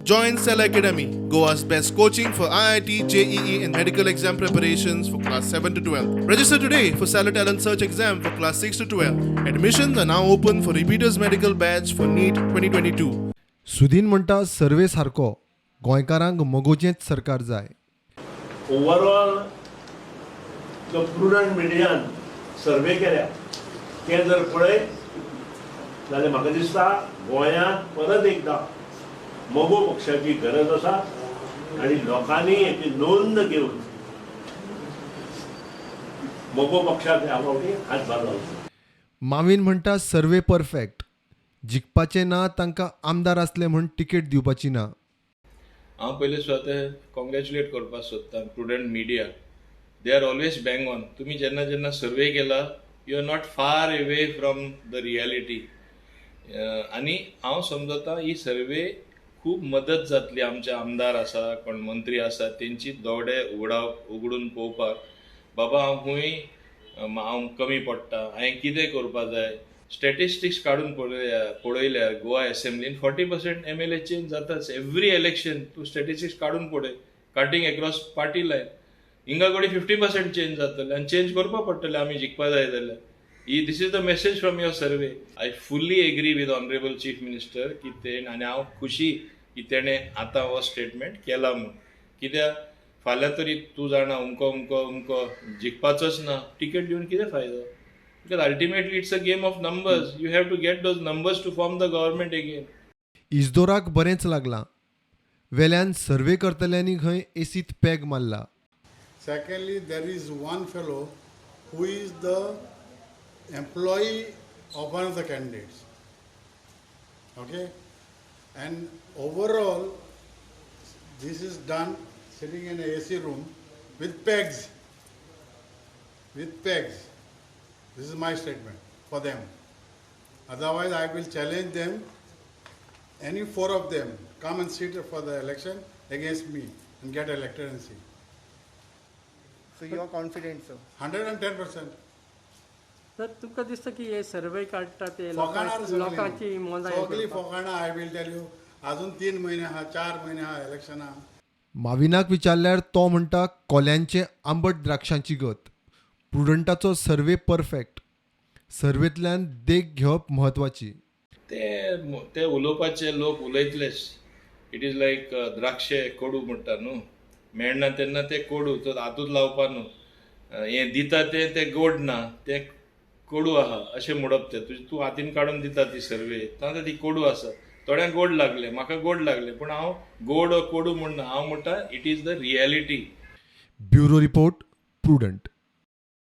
Join Cell Academy, Goa's best coaching for IIT, JEE, and medical exam preparations for class 7 to 12. Register today for Stellar Talent Search exam for class 6 to 12. Admissions are now open for repeaters medical batch for NEET 2022. Sudin म्हणटा, survey सारको, गोंयकारांक मगोचेंच सरकार जाय. Overall जो prudent मिडियान survey केल्या ते जर पळयत जाल्यार म्हाका दिसता गोंयांत परत एकदां मगो पक्षाची गरज आसा आनी लोकांनी हेची नोंद घेवन मगो पक्षाक ह्या फावटी हातभार लावचो. मावीन म्हणटा, सर्वे परफेक्ट, जिखपाचें ना तांकां आमदार आसले म्हूण तिकेट दिवपाची ना. हांव पयले सुवाते कॉंग्रॅच्युलेट करपाक सोदता Prudent Media. They are always bang on. तुमी जेन्ना जेन्ना सर्वे केला, you are not far away from the reality. आनी हांव समजता, ही सर्वे खूब मदत जातली आमचे आमदार आसा, कोण मंत्री आसा, तेंची दोळे उगडून पळोवपाक, बाबा हांव खंय हांव कमी पडटा, हांवें कितें करपा जाय. स्टॅटिस्टिक्स काडून पळयल्यार गोवा एसेंब्लीन 40% एमएलए चेंज जाताच एवरी इलेक्शन. तूं स्टॅटिस्टिक्स काडून पळय, कटिंग एक्रॉस पार्टी लायन, हिंगा कडेन 50% चेंज जातले आनी चेंज करपा पडटले आमी जिखपा जाय जाल्यार. ही this is the message from your survey. I fully agree with honourable Chief Minister की ते आनी हांव खुशी की तेणें आतां हो स्टेटमेंट केला म्हूण. कित्याक फाल्यां तरी तूं जाणा अमको अमको अमको जिखपाचोच ना, टिकेट दिवन कितें फायदो? Because ultimately it's a game of numbers. You have to get those numbers to form the government again. इजदोराक बरेंच लागलां, वेल्यान सर्वे करतल्यांनी खंय एसीत पेग मारला. Secondly, there is one fellow who is the employee of one of the candidates. Okay? And overall, this is done sitting in a AC room with pegs. With pegs. This is my statement for them. Otherwise, I will challenge them, any four of them, come and sit for the election against me and get elected and see. So you are confident, sir? 110%. तर तुमकां दिसता की हे survey काडटा ते फकाणां लोकांची मनां हें सगळी करपाक? फकाणां. I will tell you, अजून 3 म्हयने आहा, 4 म्हयने आहा इलेक्शन आहा. माविनाक विचारल्यार तो म्हणटा, कोल्यांचे आंबट द्राक्षांची गत, प्रुडंटाचो सर्वे परफेक्ट. सर्वेंतल्यान देख घेवप म्हत्वाची. ते ते उलोवपाचे लोक उलयतलेच. It is like द्राक्षे कोडू म्हणटा न्हू, मेळना तेन्ना ते कोडू, तर हातूंत लावपा न्हू. हें दिता तें तें गोड ना, तें कोडू आहा अशें म्हणप. तें तुजें तूं हातीन काडून दिता ती सर्वे, आतां ती कोडू आसा. थोड्यांक गोड लागलें, म्हाका गोड लागलें, पूण हांव गोड कोडू म्हणना. हांव म्हणटा, it is the reality. Bureau report, Prudent.